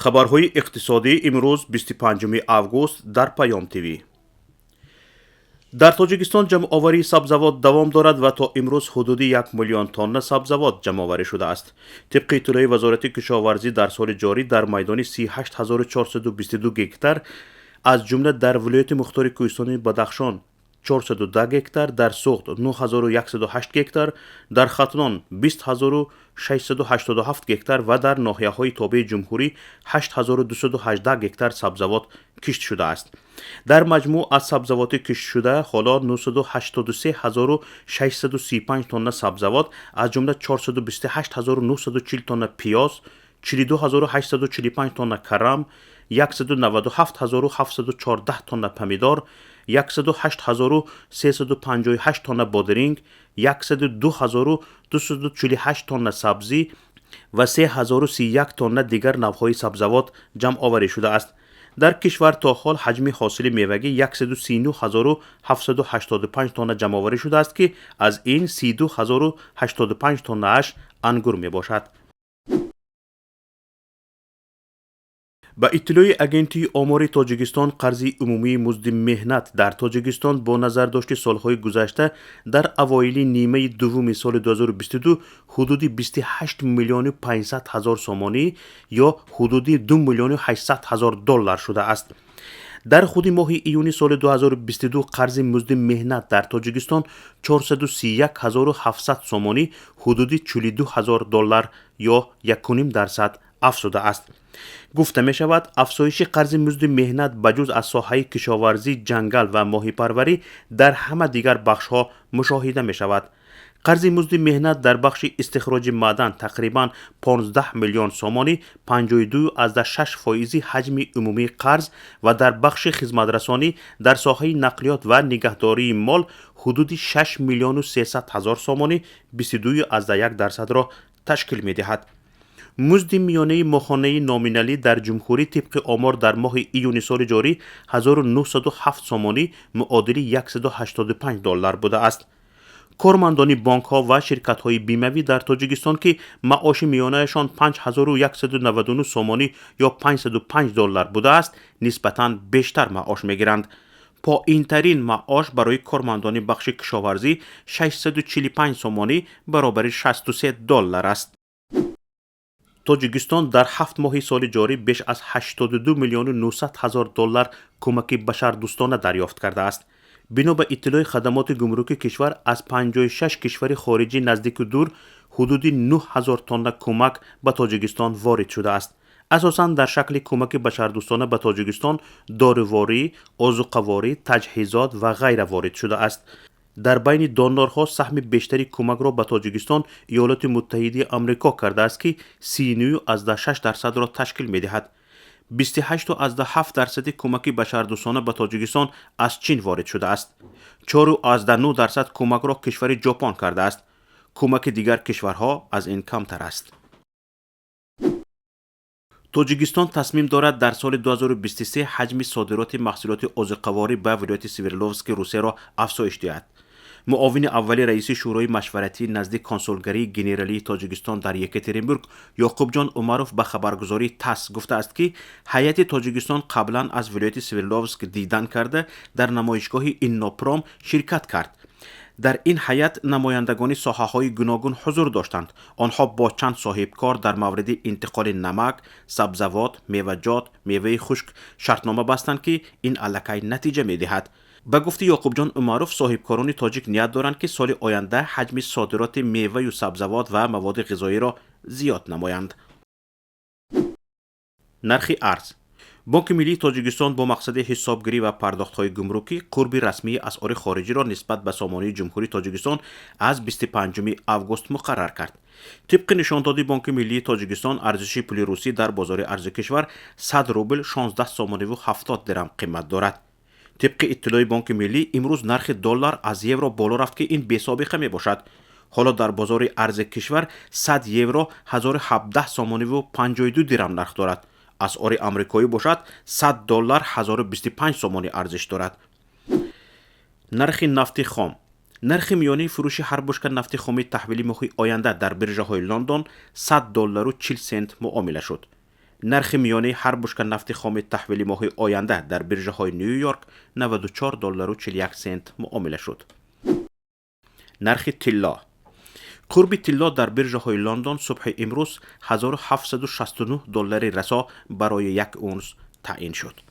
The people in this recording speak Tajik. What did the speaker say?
Хабарҳои иқтисодӣ имрӯз 25 август дар Паём ТВ. Дар Тоҷикистон ҷамъоварии сабзавот давом дорад ва то имрӯз ҳудуди 1 миллион тонна сабзавот ҷамъоварӣ шудааст. Тибқи иттилои Вазорати кишоварзӣ, дар соли ҷорӣ дар майдони 38 422 гектар, аз ҷумла дар вилояти мухтори кӯҳистони Бадахшон 410 гектар, дар Суғд 9108 гектар, дар Хатлон 20 687 гектар ва дар ноҳияҳои тобеи ҷумҳурӣ 8218 гектар сабзавот кишт шудааст. Дар маҷмӯъ аз сабзавоти киштшуда ҳоло 983 635 тонна сабзавот, аз ҷумла 428 940 тонна пиёз, 42 845 тонна карам, 197 714 тонна помидор, 108 358 тонна бодиринг, 102 248 тонна сабзӣ ва 3031 тонна дигар навъҳои сабзавот ҷамъоварӣ шудааст. Дар кишвар то ҳол ҳаҷми ҳосили мевагӣ 139 785 тонна ҷамъоварӣ шудааст, ки аз ин 32 085 тоннааш ангур мебошад. Ба иттилои Агентии омори Тоҷикистон, қарзи умумии музди меҳнат дар Тоҷикистон бо назардошти солҳои гузашта дар авоили нимаи дуввуми соли 2022 ҳудуди 28 миллиону 500 ҳазор сомонӣ ё ҳудуди 2 миллиону 800 ҳазор доллар шудааст. Дар худи моҳи июни соли 2022 қарзи музди меҳнат дар Тоҷикистон 431 700 сомонӣ, ҳудуди 42 ҳазор доллар ё 1,5% афзудааст. Гуфта мешавад, афзоиши қарзи музди меҳнат ба ҷуз аз соҳаи кишоварзӣ, ҷангал ва моҳипарварӣ дар ҳама дигар бахшҳо мушоҳида мешавад. Қарзи музди меҳнат дар бахши истихроҷи маъдан тақрибан 15 миллион сомонӣ, 52,6% ҳаҷми умумии қарз, ва дар бахши хизматрасонӣ дар соҳаи нақлиёт ва нигаҳдории мол ҳудуди 6 миллиону 300 ҳазор сомонӣ, 22,1%-ро ташкил медиҳад. Музди миёнаи моҳонаи номиналӣ дар ҷумҳурӣ тибқи омор дар моҳи июни соли ҷорӣ 1907 сомонӣ, муодили 185 доллар будааст. Кормандони бонкҳо ва ширкатҳои бимавӣ дар Тоҷикистон, ки маоши миёнаашон 5199 сомонӣ ё 505 доллар будааст, нисбатан бештар маош мегиранд. Поинтарин маош барои кормандони бахши кишоварзӣ 645 сомонӣ, баробари 63 доллар аст. Тоҷикистон дар 7 моҳи соли ҷорӣ беш аз 82 миллиону 900 ҳазор доллар кӯмаки башардӯстона дарёфт кардааст. Бино ба иттилои хадамоти гумруки кишвар, аз 56 кишвари хориҷӣ, наздику дур, ҳудуди 9 ҳазор тонна кӯмак ба Тоҷикистон ворид шудааст. Асосан дар шакли кӯмаки башардӯстона ба Тоҷикистон доруворӣ, озуқаворӣ, таҷҳизот ва ғайра ворид шудааст. Дар байни донорҳо саҳми бештари кӯмакро ба Тоҷикистон Иёлоти Муттаҳидаи Амрико кардааст, ки 39,6%-ро ташкил медиҳад. 28,7% кӯмаки башардӯстона ба Тоҷикистон аз Чин ворид шудааст. 4,9% кӯмакро кишвари Ҷопон кардааст. Кӯмаки дигар кишварҳо аз ин камтар аст. Тоҷикистон тасмим дорад дар соли 2023 ҳаҷми содироти маҳсулоти озуқаворӣ ба вилояти Свердловски Русияро афзоиш диҳад. Муовини аввали раиси Шӯрои машваратии назди консулгарии генералии Тоҷикистон дар Екатеринбург Ёқубҷон Умаров ба хабаргузории ТАСС гуфтааст, ки ҳайати Тоҷикистон қаблан аз вилояти Свердловск дидан карда, дар намоишгоҳи Иннопром ширкат кард. Дар ин ҳайат намояндагони соҳаҳои гуногун ҳузур доштанд. Онҳо бо чанд соҳибкор дар мавриди интиқоли намак, сабзавот, меваҷот, меваи хушк шартнома бастанд, ки ин аллакай натиҷа медиҳад. Ба гуфти Ёқубҷон Умаров, соҳибкорони тоҷик ният доранд, ки соли оянда ҳаҷми содироти меваю сабзавот ва маводи ғизоиро зиёд намоянд. Нархи арз. Бонки миллии Тоҷикистон бо мақсади ҳисобгирӣ ва пардохтҳои гумрукӣ қурби расмии асъори хориҷиро нисбат ба сомонии Ҷумҳурии Тоҷикистон аз 25 август муқаррар кард. Тибқи нишондоди Бонки миллии Тоҷикистон, арзиши пули русӣ дар бозори арзи кишвар 100 рубл 16 сомониву 70 дирам қимат дорад. Тибқи иттилои Бонки миллӣ, имрӯз нархи доллар аз евро боло рафт, ки ин бесобиқа мебошад. Ҳоло дар бозори арзи кишвар 100 евро 1017 сомониву 52 дирам нарх дорад. Асъори амрикоӣ бошад, 100 доллар 1025 сомонӣ арзиш дорад. Нархи нафти хом. Нархи миёнаи фурӯши ҳар бушка нафти хоми таҳвили моҳи оянда дар биржаҳои Лондон 100 доллару 40 сент муомила шуд. Нархи миёнаи ҳар бушка нафти хоми таҳвили моҳи оянда дар биржаҳои Ню-Йорк 94 доллару 41 сент муомила шуд. Нархи тилло. Қурби тилло дар биржаҳои Лондон субҳи имрӯз 1769 доллари расо барои як унс таъин шуд.